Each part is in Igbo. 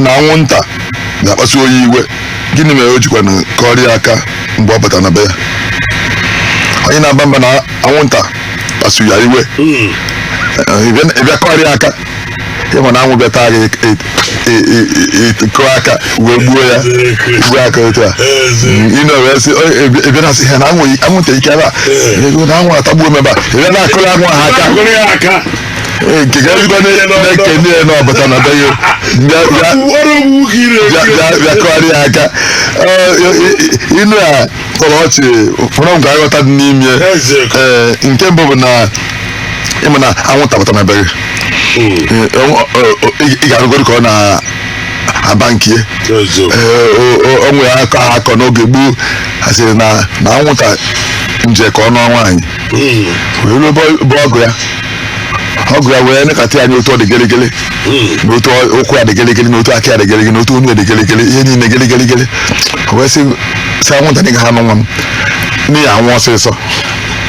na anwụnta na-akpasu onye iwe, gịnị mere o jikwa na kọrịa aka mgbe ọ batara na be ya? Onye na-aba mba na anwụnta kpasu ya iwe, ị bịa kọrịa aka, ịma na anwụ bịa taa gị, kụọ aka wee gbuo ya, gbuo aka otu a. Ị nọ wee sị, ị bịa na-asị ha na anwụnta ike ebe a, ego na anwụ atagbuo m ebe a, ị bịa na-akụrụ anwụ ahụ aka. Akụrụ ya aka. Ee, nke ga ezigbo na-ekene ya na ọ bata na be ya, bịa bịa ọrụ ugwu ka ị bịa na-ekiri. Bịa bịa kụgharịa ya aka. Ee, inu a tọrọ ọchị fụrụ nke aghọta dị n'ime. Eziokwu. Ee, nke mbụ bụ na ịma na anwụnta bata na be gị. Ee, ị ga-arụgoro ka ọ na-aba nke ya. Eziokwu. Ee, o nwere akọ akọ n'oge gboo, a sịrị na anwụnta nje ka ọ nụọ nwaanyị wee ruo ebe ọgụ ya, ọgụ ya wee nekata ya anya otu ọ dị gịlịgịlị, na otu ụkwụ ya dị gịlịgịlị, na otu aka ya dị gịlịgịlị, na otu onu ya dị gịlịgịlị, ihe niile gịlịgịlị. O wee sị anwụnta, na ị ga ha nụ nwa m n'ihi anwụ ọsịsọ,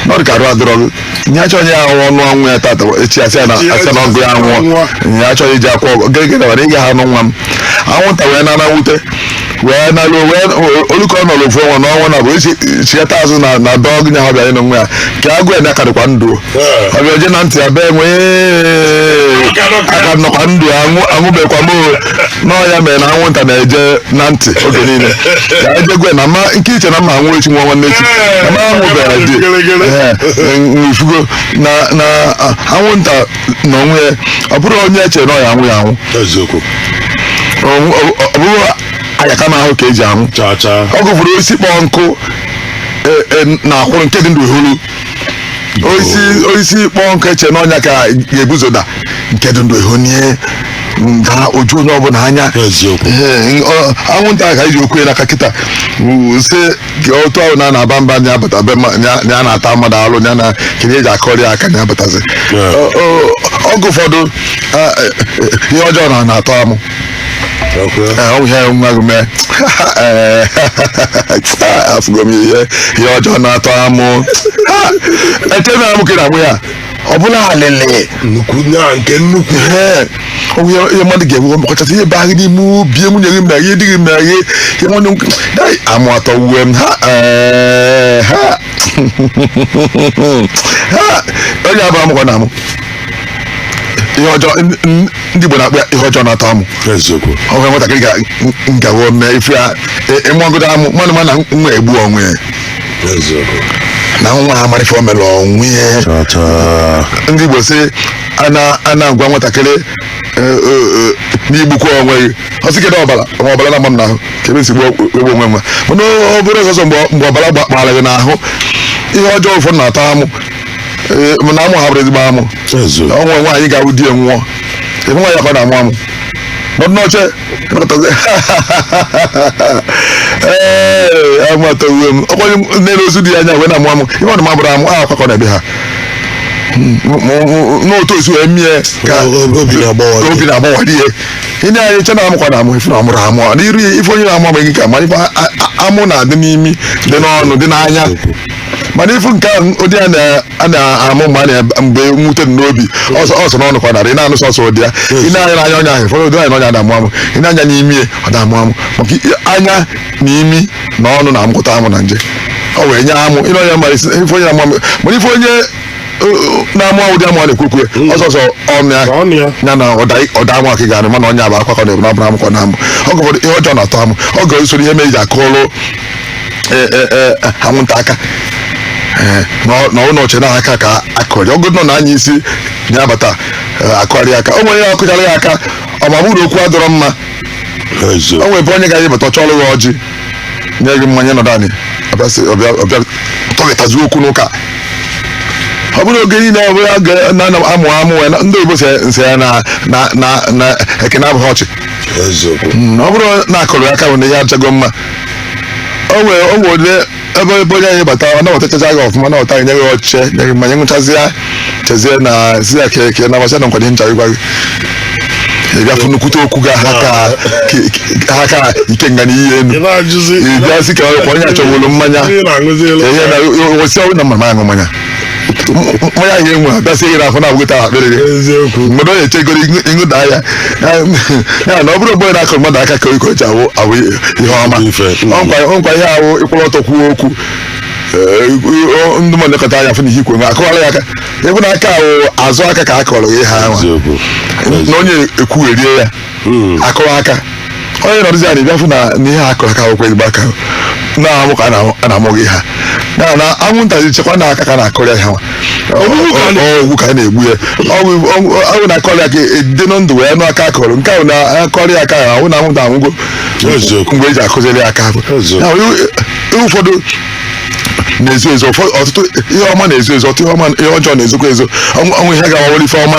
na ọ dị ka arụ adịrọ gị. Nye achọ onye ahụ ọnụ anwụ ya tata, echi asị ya na ọgụ ya anwụọ. Nye achọghị iji akwa ọgụ gịlịgịlị bara, ị ga ha nụ nwa m. Anwụnta wee nana wute wee naruo wee olu ka ọ nọrọ ofu ọnwa n'ọnwa na bụ isi chigata azụ na be ọgụ nya ha bịara ịnụ nwa ya ka agụ ya na-akarịkwa ndụ. Ọ bịa je na ntị ya bee nwee aka nọkwa ndụ, anwụ anwụbekwa m o. N'ọya mere na anwụnta na-eje na ntị oge niile ka ejegwe na ma nke iche na mma anwụ echi nwa nwanne echi na ma anwụbeghị dị. Ee, nfugo na anwụnta na onwe ya, ọ bụrụ onye eche na ọ ya anwụ ya anwụ. Eziokwu. Ọ bụrụ ayaka na ahụ ka eji anwụ. Chaa chaa. Ọ gụfuru osisi kpọọ nkụ na akwụrụ nke dị ndụ holu osisi kpọọ nkụ, eche n'ọnya ka ga-ebuzoda nke dị ndụ ehonie nga oju onye ọbụla anya. Eziokwu. Ee, anwụnta ka iji okwu ya n'aka kịta sị ka otu ahụ na na-aba mba nya abata be nya na-ata mmadụ alụ nya na kedu eji akọrị aka nya abatazi. Ọgụ ụfọdụ ihe ọjọọ na na-atọ amụ. Okay. Ee, ọ bụ ihe nwa gị mee. Ee, afụgo m ihe ọjọọ na-atọ amụ. Ha! Eche na amụ ka ị na-amụ ya, ọ bụla alịlị. Nnukwu nya nke nnukwu. Ee, ọ bụ ihe mmadụ ga-enwe ọkachasị ihe baa gị n'ime obi, nwunye gị mere gị, di gị mere gị ihe nwanne m. Dai, amụ atọ wuwe m ha. Ee, ha ha onye abụọ amụkwa na amụ ihe ọjọọ. Ndị Igbo na-akpọ ya ihe ọjọọ na-atọ amụ. Eziokwu. Ọ bụ nwatakịrị ga ngawo mee ife ya ịmụọgodo amụ mmadụ ma na nwa egbu onwe ya. Eziokwu. Na nwa ha mara ife o mere onwe ya. Chaa chaa. Ndị Igbo sị a na-agwa nwatakịrị n'igbukwa onwe gị, ọ sị kedu ọbara ọbara na-agba m n'ahụ ka ebe nsi gbuo egbu onwe m. Mana ọ bụrụ ọsọsọ mgbe ọbara gbara gị n'ahụ, ihe ọjọọ ụfọdụ na-atọ amụ. Ee, mana amụ ha bụrụ ezigbo amụ. Eziokwu. Ọnwa nwaanyị ga-abụ di ya nwụọ, ebe nwaanyị akọ na-amụ amụ nọdụ n'oche ịnọkọtazi. Ee, amụ atọgbuo m. Ọkwanye nne ozu dị ya anya wee na-amụ amụ ihe ọ na mabụrụ amụ ahụ akwakọ na ebe ha n'otu osi wee mie ka Obi na-agbawa gị. Obi na-agbawa di ya. Ị na-anya che na amụkwa na amụ ife na amụrụ amụ n'iru ya, ife onye na-amụ amụ gị ka ma ife amụ na-adị n'imi, dị n'ọnụ, dị n'anya, mana ifu nke ahụ ụdị a na-amụ mgbe a na mgbe mwute dị n'obi ọsọ ọsọ n'ọnụ kwa narị ị na-anụ sọsọ ụdị ya. Ị na-anya n'anya onye ahụ, ụfọdụ ụdị anya n'ọnya na-amụ amụ. Ị na-anya n'imi ya, ọ na-amụ amụ maka anya na imi na ọnụ na-amụkọta amụ na nje ọ wee nye amụ. Ị na onye mara isi ife onye na-amụ amụ, mana ife onye na-amụ amụ dị amụ a na-ekwu okwu ya ọsọ ọsọ ọnụ ya. Ọnụ ya. Ya na ọda amụ aka ga-anụ, mana onye abụ akwakọ na ọbụla amụkọ na amụ. Oge ụfọdụ ihe ọjọọ na-atọ amụ, ọ ga-esoro ihe mere eji akụrụ anwụnta aka. Ee, na ụlọ oche na aka ka akụrị ọgụ nọ na anya isi na-abata akụgharị aka o nwere ihe akụchara ya aka, ọ ma bụrụ okwu adọrọ mma. Eziokwu. O nwere ebe onye ga ịbata chọrọ gị ọjị, nye gị mmanya, nọdụ anị, ọbịa sị ọbịa tọghịtazi okwu n'ụka. Ọ bụrụ oge niile ọ bụla na amụ amụ ya, ndị oyibo sị ya na ekene abụghị ọchị. Eziokwu. Ọ bụrụ na akụrụ aka bụ na ihe achago mma, o nwere ụdị ebe onye anyị bata, ọ nabatachacha gị ọfụma, nabata gị, nye gị ọchịche, nye gị mmanya, ṅụchazie, chezie na si ya keke na masị na nkwado ncha gwa gị, ị bịa fụ nnukwute okwu ga ha ka ike nga na ihe enu. Ị na-ajụzi. Ị bịa sị ka onye achọwụlụ mmanya. Ị na-aṅụzi elu. Ihe na osi ọnwụ na mama aṅụ mmanya. Mmanya ahụ enwe abịasị gị n'afọ na-agwụta akpịrị gị. Eziokwu. Mgbe ọ na-echegoro ịṅụda ya ya na ọ bụrụ mgbe na-akụ mmadụ aka ka o ji awụ awụ ihe ọma. Ife. Ọnkwa ihe awụ ịkwụrụ ọtọ kwuo okwu. Ee, ndị mmadụ nekọta anya fụ na ihe ikwe nwe akụwara ya aka, ịbụ na aka awụ azụ aka ka a kọrọ gị ihe ahụ Eziokwu. Na onye ekwugherie ya akụwa aka, onye nọrọzi ya na-ebịa fụ na n'ihe a akụrụ aka akwụkwọ ezigbo aka na-amụ ka a na-amụ gị ha na na anwụnta ji chekwa na aka ka na-akụrị ya ha ọgwụ ka a na-egbu ya ọgwụ na-akọrị aka edide na ndụ wee nụ aka akọrọ nke ahụ na-akọrị aka ahụ ahụ na anwụnta anwụgo. Eziokwu. Mgbe eji akụziri aka ahụ. Eziokwu. Ya, ihe ụfọdụ na-ezo ezo, ọtụtụ ihe ọma na-ezo ezo, ọtụtụ ihe ọma, ihe ọjọọ na-ezokwa ezo. Ọnwụ ihe ga-awawere ife ọma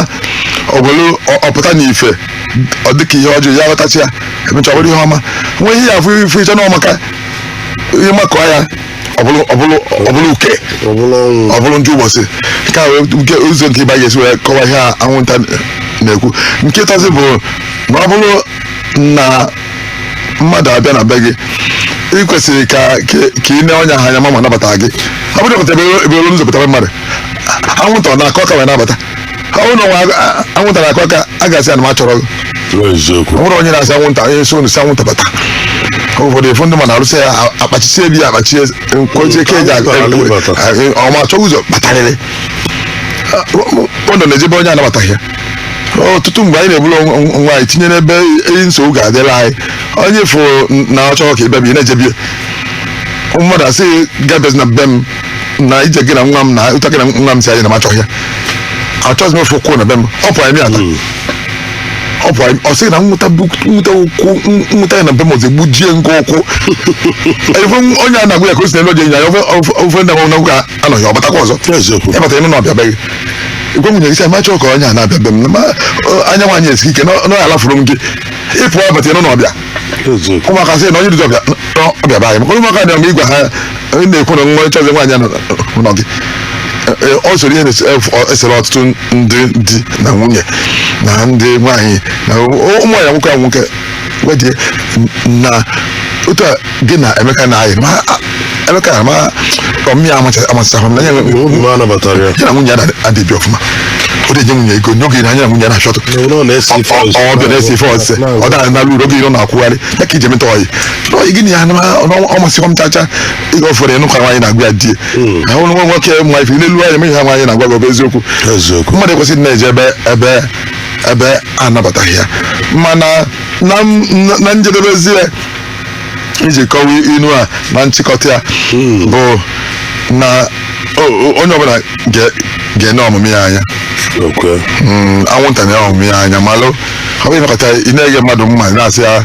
ọ bụrụ ọpụta n'ife ọ dịka ihe ọjọọ, ya ghọtachi ya, emecha ọ bụrụ ihe ọma. Nwe ihe ya afụ ife iche na ọmaka ihe makụọ ya, ọ bụrụ uke. Ọ bụla ọnwụ. Ọ bụrụ ndị ụbọchị nke a wee nke ụzọ nke ịba ga-esi wee kọwa ihe a anwụnta na-ekwu. Nke ịtọzi bụ na ọ bụrụ na mmadụ abịa na be gị, ị kwesịrị ka ị nee ọnya ha anya ma nabata gị. Ọ bụrụ na ebe ebe olu nzọpụtara mmadụ, anwụnta ọ na-akọ aka wee nabata? Ọ bụrụ na nwa anwụnta na-akọ aka, a ga-asị ya na m achọrọ gị. Eziokwu. Ọ bụrụ onye na-asị anwụnta, onye so unu si anwụnta bata. Ụfọdụ efu ndị ma na-arụsị ya akpachisie ebe ya akpachie nkwochie ka eji Anwụnta. ọma achọ ụzọ kpatarịrị ụlọ na-ejebe onye anabataghị ya. Ọtụtụ mgbe anyị na-eburu onwe anyị tinye n'ebe nsogbu ga-adịrị anyị. Onye fụ na ọ chọrọ ka ị bịa ị na-ejebie mmadụ asị gabịazi na be m na ije gị na nwa m na ụta gị na nwa m si anyị na m achọghị ya, achọghịzi m efu kwụ na be m. Ọ pụrụ anyị ata, ọ pụrụ anyị, ọ sị na nwụta nwụta ụkwụ nwụta ya na be m ọzọ egbujie nke ụkwụ ebe onye a na-agwa ya ka o si na-eme oje nya ya ofe ndị ahụ na anọghị, ọ batakwa ọzọ. Eziokwu. Ịbata ịnụ na ọbịa be gị, igwe nwunye gị sị amachọ ka onye a na-abịa be m na anya nwaanyị esike ike na ọ alafuru m gị ịpụ abata ịnụ na ọbịa. Eziokwu. Ụmụaka sị na onye duzi ọbịa ọbịa be anyị, maka ụmụaka dị ma igwe ha na-ekwu na nwa chọzi nwaanyị nọ gị. Ọ soro ihe na-esere ọtụtụ ndị di na nwunye na ndị nwaanyị na ụmụ ya nwoke nwoke wedie na otu a gị na Emeka na-ayị ma Emeka ma ọmị ya amasịchahụ m na ya. Obi m anabatara ya. Ya na nwunye ya na-adịbi ọfụma, ọ na-enye nwunye ego n'oge na anya na nwunye ya na-achọtụ. Na ọ na-ese ife ọzọ. Ọ bịa na-ese ife ọsịse, ọ dara n'ala uru oge ọ na-akwụgharị ya ka iji emeta ọyị ọyị gịnị ya na ọ masịkwa m chacha ịga ụfọdụ ịnụ ka nwaanyị na-agwa ya die na ụlọ nwa nwoke nwa ife n'elu anya eme ihe nwaanyị na-agwa gị ọ bụ eziokwu. Eziokwu. Mmadụ ekwesịghị na-eje ebe anabataghị ya. Mana na njedebezi ya, iji kọwa inu a na nchịkọta ya, bụ na onye ọbụla ga-ene ọmụmụ ya anya. Anwụnta na ọmụmụ ya anya malụ ọ bụghị ịnọkọta ị na-ege mmadụ mma na-asị ya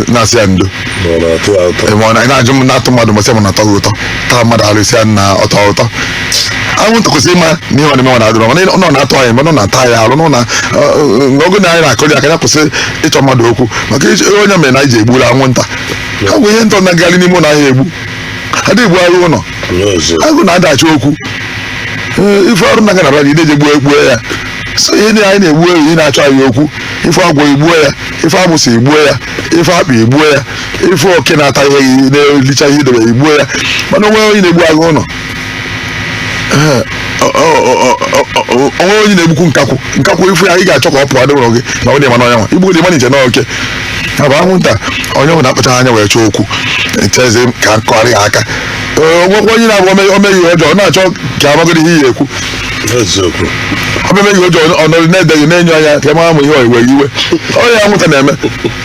na-asị ya ndo. Ma ọ na-atụ ya ụtọ. Ma ọ na-ajụ m na-atụ mmadụ masị m na-atọ gị ụtọ taa mmadụ alụsị ya na ọtọ ụtọ. Anwụnta kwesịrị ịma na ihe ọ na-eme ọ na-adịrọ mana ọ na-atụ anyị mana ọ na-ata anyị alụ na n'oge na anyị na-akụri aka ya kwụsị ịchọ mmadụ okwu maka onye mere na anyị ji egburu anwụnta ha bụ ihe ntọ na-agalị n'ime ụlọ ahịa egbu ha dị egbu arụ ụlọ. Eziokwu. Agụ na-adachi okwu. Ee, ife ọrụ na-aga na be gị ideje gbuo egbuo ya so ihe ndị anyị na-egbu ewu ihe na-achọ anyị okwu, ife agwọ egbuo ya, ife agbụsị egbuo ya, ife akpị egbuo ya, ife oke na-ata ihe gị na-elicha ihe idebe egbuo ya, mana onwe onye na-egbu agụ ụlọ. Ee, onwe onye na-egbukwu nkakwụ nkakwụ ifu ya ị ga-achọ ka ọ pụọ adịwụrụ gị na ọ dị mana ọnya nwa igbu dị mana iche na oke ya bụ anwụnta. Onye ọbụla akpachaghị anya wee chọọ okwu nchezi ka nkọrị ya aka. Ee, onwekwa onye na-abụ ome ihe ọjọọ, ọ na-achọ ka amagoro ihe ya ekwu. Eziokwu. Omeme ihe ọjọọ, ọ nọrọ na-edeghị na-enyo anya ka mara ma ihe iwe iwe onye anwụnta na-eme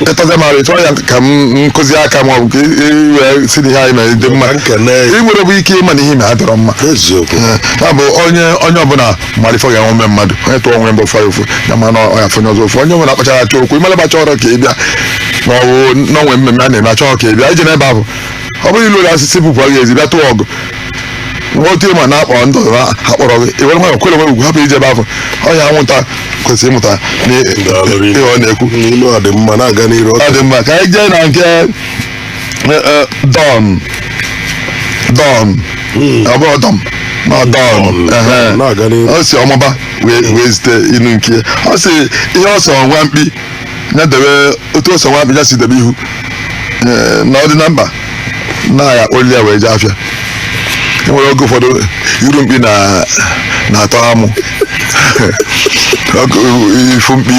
ịtọzi mara ịchọ ya ka m nkụzi aka ma ọ bụ ka i wee si na ihe anyị mere dị mma. Ka nkene ya. Ị nwere bụ ike ịma na ihe ime adịrọ mma. Eziokwu. Ee, ya bụ onye ọbụla mara ife ọ ga-enwe ome mmadụ, onye tụọ onwe mbụ fọ ya ụfụ ya ma na ọ ya fụnye ọzọ ụfụ. Onye ọbụla kpachara achọ okwu ịmaleba chọrọ ka ị bịa ma ọ bụ n'onwe mmemme a na-eme achọghọ ka ị bịa ije n'ebe ahụ, ọ bụrụ ilu ụlọ asịsị bụpụ gị ezi bịa tụọ ọgụ nwa otu ịma na-akpọ ndụ ha akpọrọ gị i were nwayọ kwere onwe ugwu hapụ ije ebe ahụ ọnya anwụnta kwesịrị ịmụta Daalụ. ihe ọ na-ekwu. Ilu a dị mma na-aga n'iru. Ọ dị mma ka anyị jee na nke Don Don, ọ bụrụ Dọm na Don. Don, Ehe. na-aga n'iru. Ọ si ọmụba wee zite inu nke ya. Ọ si ihe ọ sọ nwa mkpi ya debe otu ọ sọ nwa mkpi ya si debe ihu. Ee, na ọ dị na mba na ya oli ya wee jee afịa. Enwere oge ụfọdụ iru mkpi na-atọ amụ. Ifu mkpi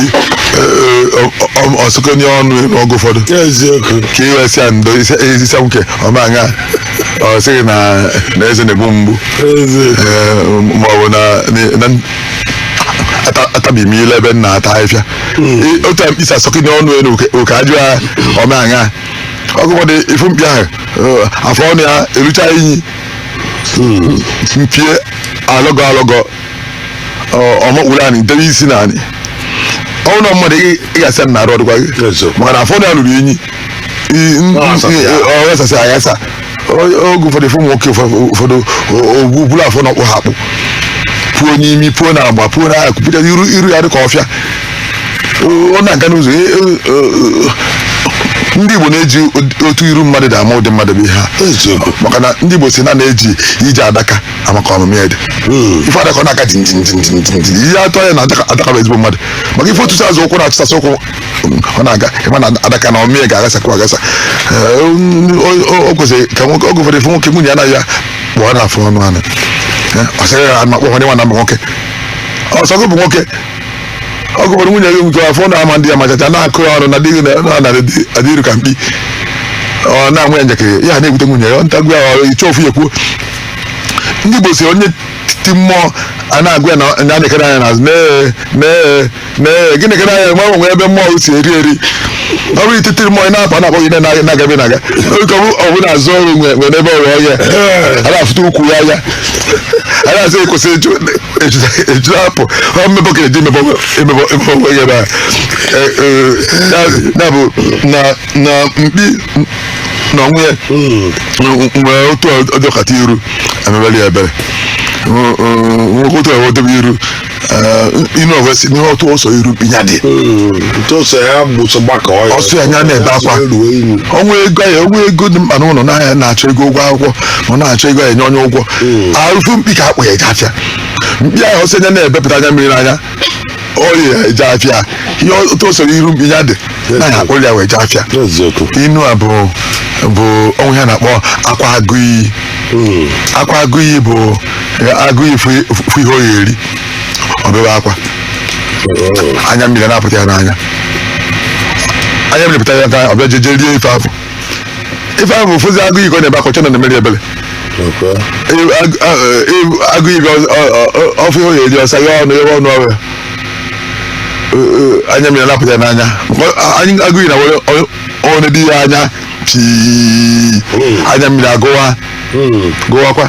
ọsụkonye ọnụ n'oge ụfọdụ. Eziokwu. Ka iwe si ya ndo isi nwoke ọma aṅa, ọ sịghị na eze na-egbu mgbu. Eziokwu. Ma ọ bụ na atabi m ile ebe m na-ata ahịfịa. Otu a mkpịsị asọkịnye ọnụ elu oke ajụ ya ọma aṅa. Ọgụ ụfọdụ ifu mkpi ahụ, afọ ọnụ ya erucha inyi, mpie alọgọ alọgọ, ọmọkpụrụ anyị debe isi na anyị ọnụ mmadụ, ị ga-asị na arụ ọdịkwa gị. Eziokwu. Maka na afọ ọnụ ya lụrụ inyi. Ọ ghasasị ya. Ọ ghasasị aghasa. Oge ụfọdụ ifu ụmụ nwoke ụfọdụ ogbubulu afọ na ọkpụ ha akpụ puo n'imi, puo na agba, puo na akụ, pụta iru iru ya dị ka ọfịa. Ọ na-aga n'ụzọ. Ndị Igbo na-eji otu iru mmadụ dị ama ụdị mmadụ bụ ihe ha. Eziokwu. Maka na ndị Igbo si na na-eji ije adaka amaka ọmụmụ ya dị. Ife adaka, ọ na-aga jinjinjinjinjin. Ihe atọ ya na adaka, adaka bụ ezigbo mmadụ. Maka ife otutu azụ ụkwụ na-achụsasị ụkwụ, ọ na-aga, ịma na adaka na ọmị ya ga-aghasakwa aghasa. O kwesịrị ka nwoke, oge ụfọdụ ife nwoke nwunye anaghị ya kpụọ na afọ ọnụ anụ. Ọ sịghị ya ama kpọọ nwa na mba nwoke ọsọ gị bụ nwoke. Ọgụ ụfọdụ nwunye gị nke afọ na-ama ndị ya machacha na-akụ ya ọnụ na di gị na adịrụ ka mkpi, ọ na-anwe ya njakịrị ya na-ebute nwunye ya ntagbu ya iche ofu ya kwuo. Ndị Igbo si onye ti mmụọ a na-agụ ya na a na-ekere anya n'azụ nee nee nee gịnị kere anya nwa nwe ebe mmụọ si eri eri. Ọ bụrụ ititiri mmụọ ị na-apụ, a na-akpọ gị na-aga ebe na-aga oge ọ bụ na-azụ ọrụ nwe nwere ebe ọrụ ọhịa a na-afụta ukwu ya anya a na-asị kwụsị eju eju apụ ọ mmebọ ka eji emebọ emebọ emebọ onwe gị ebe a. Ya bụ na mkpi na onwe ya nwere otu ọdọkata iru emebere ya ebere, nwoke otu ewe dobe iru inu ọgwesị n'ihe otu ọsọ iru mkpi ya dị. Ntu ọsọ ya bụ sọ gbakọọ ya. Ọsọ ya anya na-ebe akwa. Ruo inyi. Ọnwa ego ya, onwe ego dị mkpa n'ụlọ n'ahịa na-achọ ego ụgwọ akwụkwọ, ma ọ na-achọ ego ya enye onye ụgwọ arụfụ mkpi ka akpụ ya eje afịa. Mkpi ahụ ọsọ anya na-ebepụta anya mmiri n'anya ọrịa ya eje afịa. Ihe otu o soro iru mkpi ya dị na ya akpụrụ ya wee je afịa. Eziokwu. Inu a bụ ọnwụ ya na-akpọ akwa agụ iyi. Akwa agụ iyi bụ agụ iyi fụ ihe ọ ya eri, ọ bebe akwa, anya mmiri na-apụta ya n'anya, anya mmiri pụta ya n'anya, ọ bịa jeje rie ife ahụ. Ife ahụ bụ fụzi agụ iyi ka ọ na-ebe akwa, chọ na na-emeri ebele. Agụ iyi bịa ọfụ ihe ọ ya eri, ọsa ya ọnụ ya ọnụ ọrụ, anya mmiri na-apụta ya n'anya. Agụ iyi na were ọnụ dị ya anya pii, anya mmiri agụwa gụwakwa.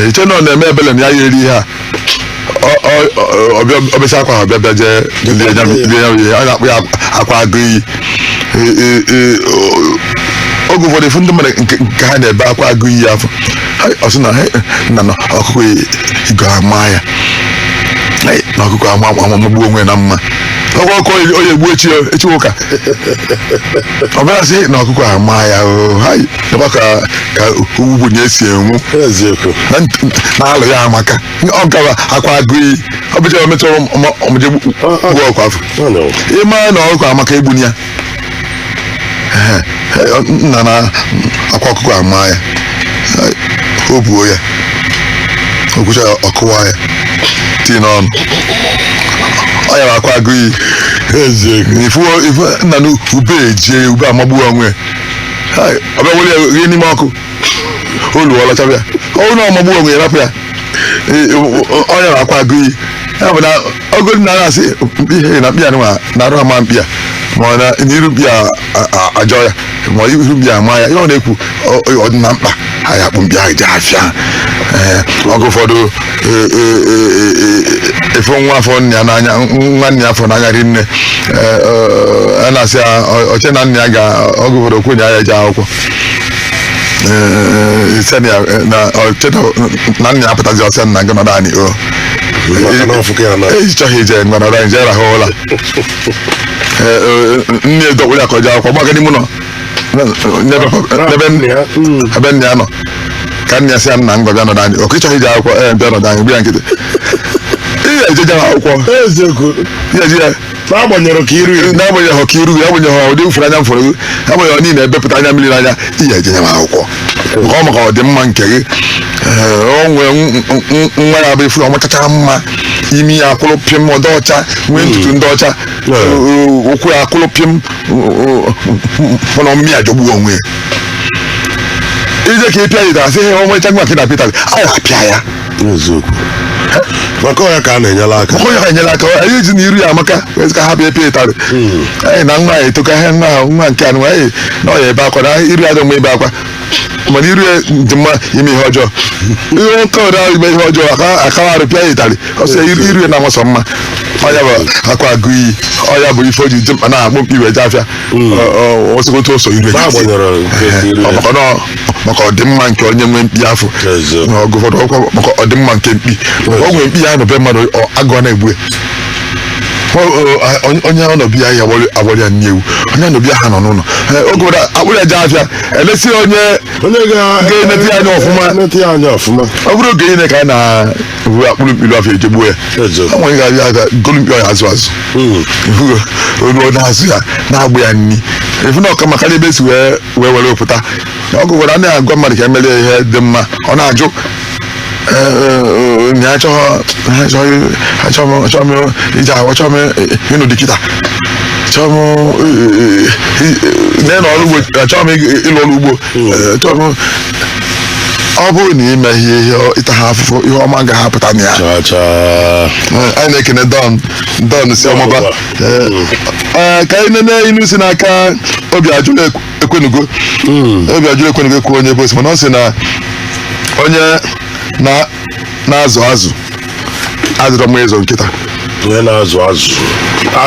Iche na ọ na-eme ebele na ya ya eri ihe a, ọbịa akwa, ọbịa bịa jee lie ya ihe a na-akpọ ya akwa agụ iyi. Oge ụfọdụ ifu ndị mmadụ nke ha na-ebe akwa agụ iyi afọ, ọ sị na nna na ọkụkọ igo ama ya na ọkụkọ ama amagbuo onwe na mma ọkwa ọkụ onye egbu echi echi ụka, ọ bịara sị na ọkụkọ ama ya o ka ka ugwu na-esi enwu. Eziokwu. Na alụ ya amaka ọ gaba akwa agụ iyi, ọ bụcha emechara ọmụje gbuo ọkụ afọ. Ịma na ọkụkọ amaka egbuni ya nna na akwa ọkụkọ ama ya, o buo ya, okwucha ya, ọkụwa ya tii n'ọnụ, ọ yara akwa agụ iyi. Eziokwu. Ifu ifu nna na ube ejie ube amagbuo onwe ọ bịa were ya rie n'ime ọkụ olu ọlọchabịa ọ na ọmagbuo onwe ya rapụ ya. Ọ yara akwa agụ iyi. Ya bụ na ogo na na-asị mkpi ihe na mkpi ya nwa na arụ ama mkpi ya, ma ọ na iru mkpi ya ajọ ya, ma iru mkpi ya ama ya ihe ọ na-ekwu ọ dị na mkpa ha ya akpụ mkpi ahụ ji afịa. Ee, oge ụfọdụ efe nwa afọ nna ya n'anya, nwa nna ya afọ n'anya rinne, a na-asị ya ọche na nna ya ga oge ụfọdụ okwu na ya eje akwụkwọ na nna ya pụtazi ọsịa nna gị nọdụ anyị o ejichọghị ije ngwa nọdụ anyị jee rahụ ụra. Nne edokpụrụ ya ka o jee akwụkwọ gbaga n'ime ụlọ ebe nna ya nọ, ka nna ya sị ya nna ngwa bịa nọdụ anyị ọkụ ịchọghị ije akwụkwọ. Ee, bịa nọdụ anyị, bịa nkịtị ihe ejeje akwụkwọ. Eziokwu. Ihe eji ya. N'agbanyeghị ka iru ya. N'agbanyeghị ka iru gị, agbanyeghị ụdị mfụrụ anya mfụrụ gị, agbanyeghị niile ebepụta anya mmiri n'anya, ihe eje ya akwụkwọ nke ọ maka ọdịmma nke gị. Ee, o nwee nwa ya bụ ifu ọmachacha mma, imi ya akwụrụ pịm, ọdị ọcha, nwee ntutu ndị ọcha, ụkwụ ya akwụrụ pịm, mana ọmụmụ ya jọgbuo onwe ya. Ije ka ị pịa ya, asị ihe ọmarịcha nwa ka ị na-apịa ịtarị, a ya apịa ya. Eziokwu, maka ọ ya ka a na-enyere aka. Onye ha enyere aka, anyị eji na iru ya amaka wee ka ha bịa pịa ịtarị anyị na nwa ya etoka ihe nwa ahụ, nwa nke anụ anyị na ọ ya ebe akwa na iru ya dị mma ebe akwa, mana iru ya dị mma ime ihe ọjọọ, ihe nke ọdọ ime ihe ọjọọ aka akawa arụ pịa ya ịtarị, ọ sị iru ya na-amasọ mma. Ọya bụ akwa agụ iyi, ọya bụ ife o ji dị mkpa na-akpụ mkpi wee je afịa otu oso iru ya. N'agbanyeghị nke iru ya. Ọ maka na maka ọdịmma nke onye nwe mkpi afọ. Ọgụ ụfọdụ ọkwa maka ọdịmma nke mkpi, o nwere mkpi ya nọbe mmadụ, agụọ na-egbu ya. Onye ọnọbi ya ya agbọrọ ya nne ewu, onye ọnọbi ya ha nọ n'ụlọ. Oge ụfọdụ akpụrụ ya jee afịa, elesi onye onye ga-enete ya anya ọfụma. Enete ya anya ọfụma. Ọ bụrụ oge niile ka a na-ebu akpụrụ mkpi afọ ejegbuo ya. Ọ nwere ga-abịa aga golu mkpi ọ ya azụ azụ olu ọ na-azụ ya na-agbụ ya nri efu na ọka maka ebe esi wee wee were pụta. Ọgụ ụfọdụ a na-agwa mmadụ ka emelie ihe dị mma, ọ na-ajụ na achọghị, achọghị m ije ahụ, achọghị m ịnụ di kịta, achọghị m na ọrụ ugbo, achọghị m ịlụ ọrụ ugbo, achọghị m. Ọ bụrụ na ime ihe ịta ha afụfụ, ihe ọma agaghị apụta na ya. Chaa chaa. Anyị na-ekene Don Don si ọmụba. Ee, ka anyị nene inu si n'aka Obi Ajụlụ Ekwenugo. Obi Ajụlụ Ekwenugo ekwu onye bụ osi, mana ọ sị na onye na-azụ azụ adịrọ mma ịzụ nkịta. Onye na-azụ azụ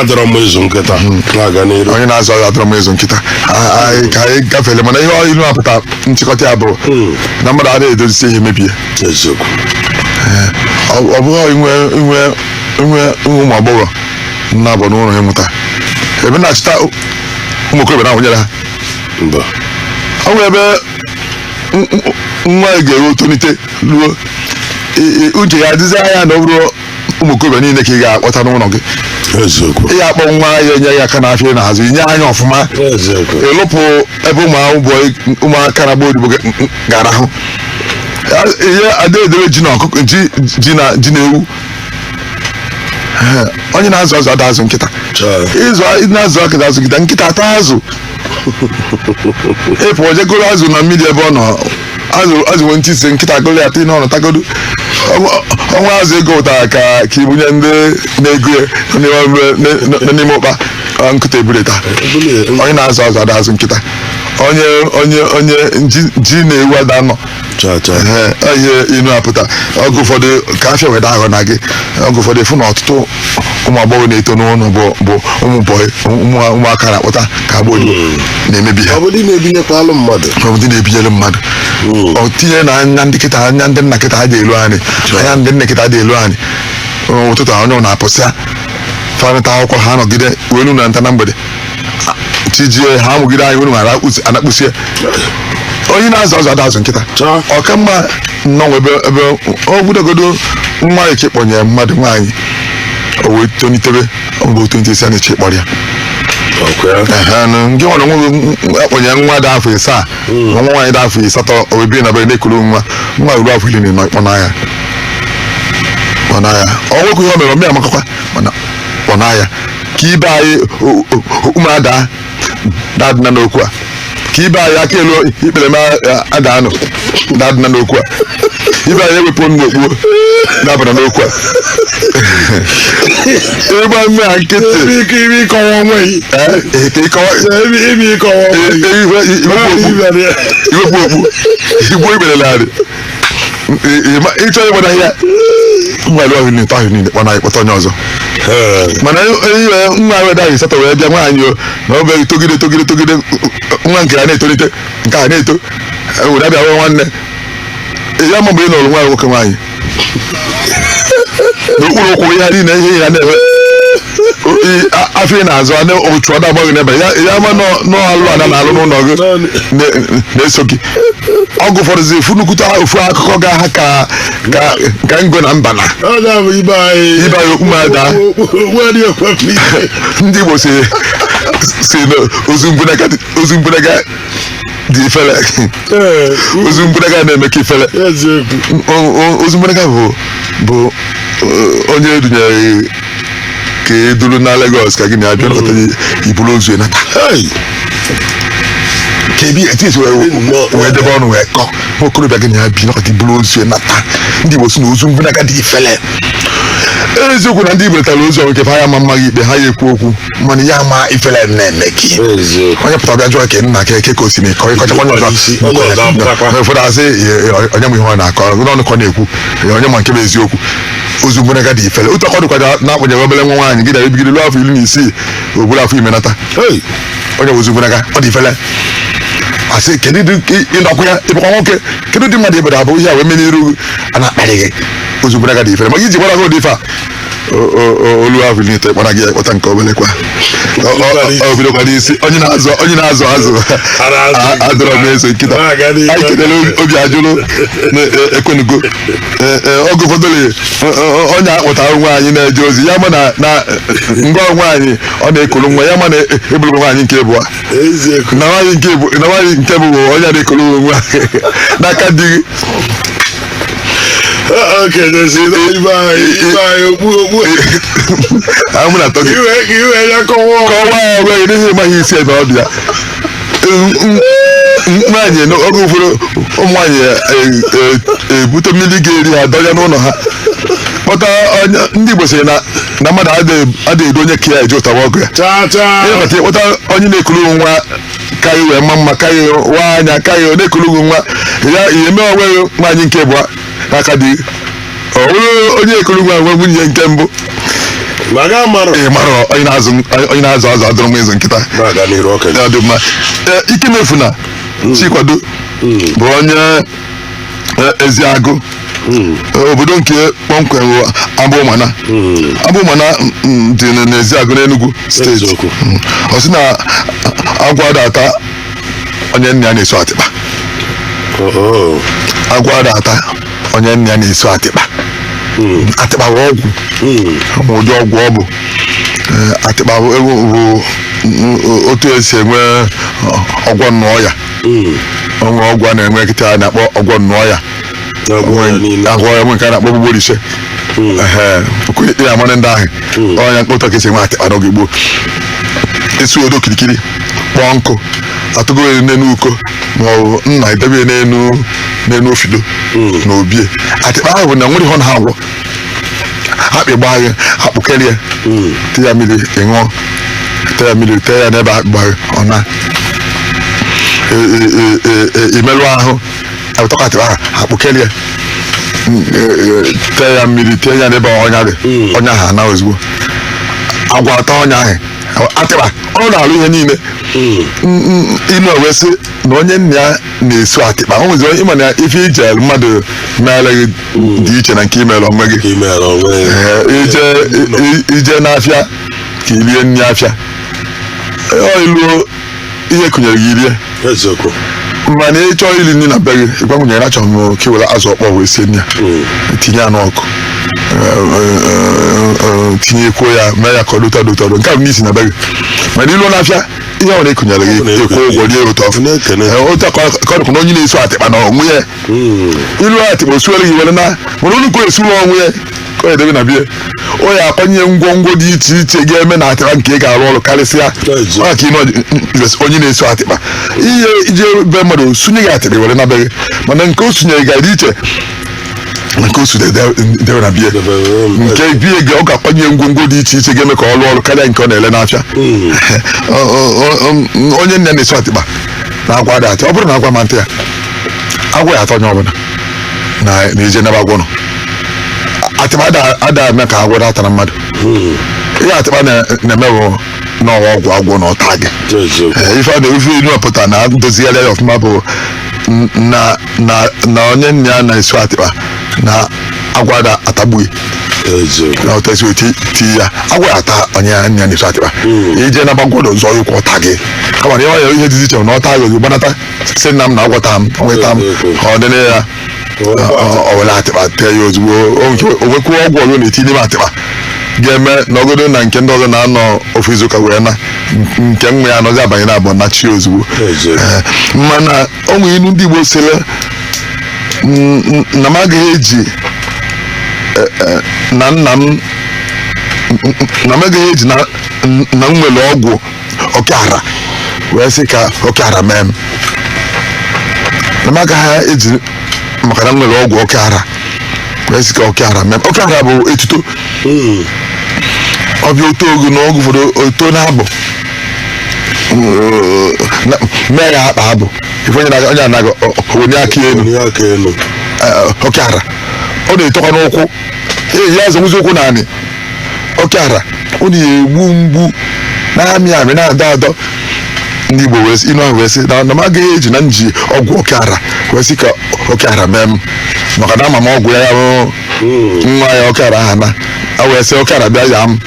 adịrọ m ịzụ nkịta, na-aga n'iru. Onye na-azụ azụ adịrọ mma ịzụ nkịta. Ka anyị gafere, mana ihe ilu apụta nchịkọta ya bụ na mmadụ adịghị edozisi ihe mebie. Eziokwu. Ọ bụghị inwe ụmụ agbọghọ na-abụ n'ụlọ ịmụta ebe na-achịta ụmụ okorobịa na-ahụnyere ha. Mba. Ọ nwere ebe nwa ya ga-eru tonite ruo uche ya adịzi anya na ọ bụrụ ụmụ okorobịa niile ka ị ga-akpọta n'ụlọ gị. Eziokwu. Ị ga-akpọ nwa ya enye ya aka n'afịa ị na-azụ, inye anya ọfụma. Eziokwu. Ịlụpụ ebe ụmụaka na-agba odibo ga-arahụ ihe ada edebe ji na ọkụkọ, ji ji na ji na ewu. Onye na-azụ azụ ada azụ nkịta. Chaa. Ịzụ na-azụ akịta azụ nkịta, nkịta ata azụ, ịpụ jegoro azụ na mmiri ebe ọ nọ, azụ azụ nwere ntị ise, nkịta golo ya tinye n'ọnụ tagodo ọnwa azụ ego ụtara ka ibunye ndị na-ego ya nọ n'ime ụkpa, nkịta ebuleta. Onye na-azụ azụ ada azụ nkịta, onye ji ji na ewu ada nọ. Chaa chaa. Ee, ihe inu apụta, oge ụfọdụ ka afịa weda aghọ na gị, oge ụfọdụ ịfụ na ọtụtụ ụmụ agbọghọ na-eto n'ụlọ bụ ụmụ bọyị, ụmụaka na-akpọta ka agba odibo na-emebi ha. Ọ bụ ndị na-ebinyekwalụ mmadụ. Ọ bụ ndị na-ebinyere mmadụ, ọ tinye na anya ndị kịta, anya ndị nna kịta dị elu anyị, anya ndị nne kịta dị elu anyị. Ụtụtụ onye na-apụsịa fanịta akwụkwọ ha nọgide welu na nta na mgbede chijie ha amụgide anyị welu ma anakpụsie. Onye na-azụ azụ ada azụ nkịta. Chaa. Ọka mma nnọọ ebe ọ budogodo nwa eke kpọnyere mmadụ nwaanyị, o wee tonitebe, ọ bụ tonitesi a na-eche kpọrọ ya. Ọkwa ya. Ehe, nụ, gị nwere onwe gị akpọnyere nwa dị afọ 7, nwa nwaanyị dị afọ 8, o wee bie na be na-ekuru nwa, nwa ruo afọ 14, kpọna ya, kpọna ya. Ọ nwekwa ihe o mere ome amakakwa, mana kpọna ya ka ibe anyị ụmụada dadịna n'okwu a, ka ibe anyị aka elu ikpere m ada anụ dadịna n'okwu a, ibe anyị ewepụ m n'okpuo dabara n'okwu a, ịgba mme a nkịtị. Ebe ike ime ịkọwa onwe gị. Ee, ka ịkọwa. Ebe ime ịkọwa onwe gị. Iwepụ okpu. Ibere ya. Iwepụ okpu igbo ikpere narị ịchọ ịgbada ya nwere ọhụ niile ahụ niile kpọna ịkpọta onye ọzọ. Ee. Mana ihe nwa weda ahụ 8 wee bịa nwaanyị o na ọ bụ togide togide togide, nwa nke ya na-etolite, nke a na-eto were abịa nwee nwanne ya, ma mgbe ị nọrọ nwa nwoke nwaanyị n'okpuru ụkwụ ya niile ihe ya na-eme afọ ị na-azụ anụ otu ọ na-agbaghị n'ebe ya ya ma nọ alụ ada na-alụ n'ụlọ gị na-eso gị. Ọgụ ụfọdụzi efu nnukwute ofu akụkọ ga ha ka ngo na mba na Ọ ga-abụ ibe anyị. Ibe anyị okpu m ada. Okpu adịghị ekwe m ike. Ndị Igbo si na ozu mbunega Dị ifele. Ozu mgbịrịga na-eme ka ifele. Eziokwu. Ozu mgbịrịga bụ onye edunyere ka eduru na Lagos ka gị na abịa nọkọta iburu ozu nata. Hey! Ka ebi etu esi wee debe ọnụ wee kọ nwa okorobịa gị na ya bi nọkọta iburu ozu nata. Ndị Igbo si na ozu mgbịrịga dị ifele. Eziokwu na ndị Igbo letara ozu ọnwụ nke ha ya ma mma gị ikpe ha ya ekwu okwu, mana ya ma ifele na-eme gị. Eziokwu. Onye pụtara bịa jụọ ka nna ka eke ka o si mee kọ ịkọchakwa onye ọzọ. Onye ọzọ apụtakwa. Ụfọdụ asị onye ma ihe ọ na-akọ n'ọnụ ka ọ na-ekwu, onye ma nke bụ eziokwu. Ozu mgbịrịga dị ifele otu akọ dịkwa na-akpọnyere obere nwa nwaanyị gị na ebigide ruo afọ 16 oburu afọ ime nata. Hey! Onye bụ ozu mgbịrịga ọ dị ifele. Asị kedu dị ịnọkwa ya ịbụkwa nwoke, kedu dị mmadụ ibere abụ ihe a wee mee n'iru gị a na-akparị gị. Ozu mgbịrịga dị ifele maka iji gbara gị ụdị ife a olu ahụ niile kpara gị kpọta nke obere kwa ọ bidokwa n'isi onye na-azụ azụ adọrọ m eso nkịta. Anyị kelere obi ajụrụ ekwenugo oge ụfọdụ onye akpụtara nwaanyị na-eje ozi ya ma na ngwa nwaanyị ọ na-ekuru nwa ya ma na eburu nwaanyị nke bụ na nwaanyị nke bụ onye na-ekuru nwa n'aka di gị. Kọwaa onwe gị n'ihi ịmaghị isi ebe ọ bịa. Nwaanyị oge ụfọdụ ụmụ nwaanyị ebute mmiri ga-eri ha dọnya n'ụlọ ha kpọta ndị Igbo sịrị na mmadụ adịghị edu onye ka ya eji ụtawa ọgụ ya. Kpọta onye na-ekuru nwa karị wee mma mma karị waa anya karị na-ekuru nwa ya ihe mee onwe nwaanyị nke bụ n'aka di ọ bụrụ onye ekuru nwa nwe nwunye nke mbụ. Ị mara onye na-azụ azụ adụrụ m ịzụ nkịta. Dị mma. Ike mefu na Chikwado bụ onye Eziagụ, obodo nke kpọmkwem Abụmana. Abụmana dị n'Eziagụ n'Enugu steeti. Ọ sị na agwọ ada ata onye nna ya na-eso atịkpa. Agwọ ada ata onye nna ya na-eso atịkpa. Atịkpa bụ ọgwụ, ụdị ọgwụ ọ bụ. Atịkpa bụ otu esi enwe ọgwọ nnụọ ya. Onwe ọgwụ a na-enwe kịta a na-akpọ ọgwọ nnụọ ya agwọ ya nwe nke a na-akpọ gbugboro ise ya amara ndị ahụ ọnya mkpụta ka esi enwe atịkpa n'oge gboo. Esi odo kirikiri kpọọ nkụ atụgo ya n'enu uko ma ọ bụ nna edebe n'enu n'enu ofido na obie. Atịkpa ahụ bụ na nwere ihe ọ na-agwọ akpị gbaa gị akpụkerie tee ya mmiri ị ṅụọ, tee ya mmiri tee ya n'ebe akpị gbaa gị ọ na imerụ ahụ atọkọ atịkpa ahụ akpụkerie tee ya mmiri tee ya n'ebe ọnya dị ọnya ahụ ana ozugbo agwọ atọ ọnya ahụ. Atịkpa ọ na-alụ ihe niile inu wee sị na onye nna ya na-eso atịkpa o nweziri ịma na ife ije mmadụ meere gị dị iche na nke imere onwe gị. Ije n'afịa ka irie nri afịa ọ iluo ihe kụnyere gị irie, mana ị chọọ iri nri na be gị ịgwa nwunye achọrọ m ka iwere azụ ọkpọ wee sie nri ya tinye anụ ọkụ tinyekwuo ya mee ya ka ọ dota dota nke a bụ n'isi na be gị. Mana iluo n'afịa ihe ọ na-ekụnyere gị ịkwụ ụgwọ rie ụtọ otu ka ọ dịkwa na onye na-eso atịkpa na onwe ya ilu atịkpa osuere gị were na mana olu ka esuru onwe ya ka ọ edebe na bie o ya akwanye ngwongwo dị iche iche ga-eme na atịkpa nke ị ga-arụ ọrụ karịsịa ọ ka onye na-eso atịkpa ihe ije be mmadụ sunye gị atịkpa were na be gị mana nke o sunyere ga dị iche nke o debe na bie nke bie gị ọ ga-akwanye ngwongwo dị iche iche ga-eme ka ọ rụọ ọrụ karịa nke ọ na-ele n'afịa. Onye nne na-eso atịkpa na agwa dị atị ọ bụrụ na agwa ma ntị ya agwa ya atọ onye ọbụla na ije n'ebe agwọ nọ. Atịkpa ada eme ka agwọ data na mmadụ. Ihe atịkpa na-eme bụ n'ọwa ọgwụ agwọ na ọta gị. Ife a na-efe ilu ọpụta na ndozigharị ya ọfụma bụ na onye nne ya na-eso atịkpa na agwa da atagbughị na otu esi ti ya agwa ya ata onye nne ya na-eso atịkpa ije na gbagwodo zọọ ụkwụ ọta gị kama na ihe ihe dị iche na ọta gị ozugbo gbanata sị nna m na agwọta m nweta m ọ dịrị ya ọ were atịkpa tee ya ozugbo o nwekwuo ọgwụ ọzọ na-eti n'ime atịkpa ga-eme na ọgodo na nke ndị ọzọ na-anọ ofu izuụka wee na Nke nwa ya anọzi abanye na abụọ nachi ozugbo. Eziokwu. Ee, mana o nwere inu ndị Igbo sịrị na m agaghị eji na nna m, na m agaghị eji na m nwere ọgwụ ọkara wee sị ka ọkara mee m, na m agaghị eji maka na m nwere ọgwụ ọkara wee sị ka ọkara mee m. Ọkara bụ etuto. Ọbịa oto ogu na oge ụfọdụ oto na-abụ mee ya akpa abụ ife onye onye anaghị onye aka elu. Onye aka elu. Ọkara ọ na-etokwa n'ụkwụ. Ee, ya azọnwụzi ụkwụ naanị. Ọkara ọ na-egbu mgbu, na-amị amị, na-adọ adọ. Ndị Igbo wee sị, inu ahụ wee sị na m agaghị eji na m ji ọgwụ ọkara wee sị ka ọkara mee m, maka na ama m ọgwụ ya, ya bụ nwa ya ọkara aha na a wee sị ọkara bịa ya m,